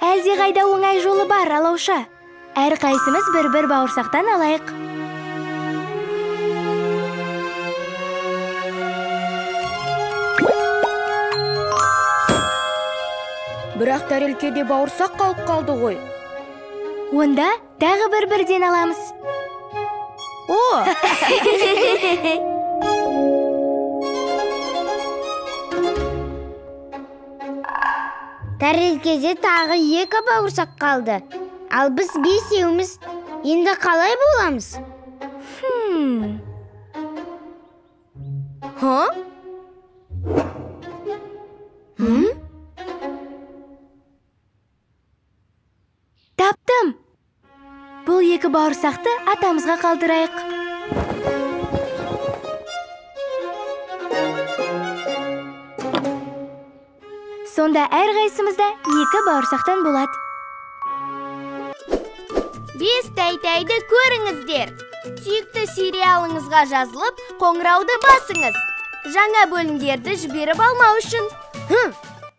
Әлде қайда оңай жолы бар, Алауша. Әрқайсымыз бір-бір бауырсақтан алайық. Бірақ тәрелкеде бауырсақ қалып қалды ғой. Онда тағы бір-бірден аламыз. О! Тәрелкеде тағы 2 бауырсақ қалды. Ал біз бесеуміз. Енді қалай боламыз? Ха? Таптым! Бұл 2 бауырсақты атамызға қалдырайық. Сонда әрқайсымызда 2 бауырсақтан болады. 5 тәй-тәйді көріңіздер. Сүйікті сериалыңызға жазылып, қоңырауды басыңыз. Жаңа бөлімдерді жіберіп алмау үшін.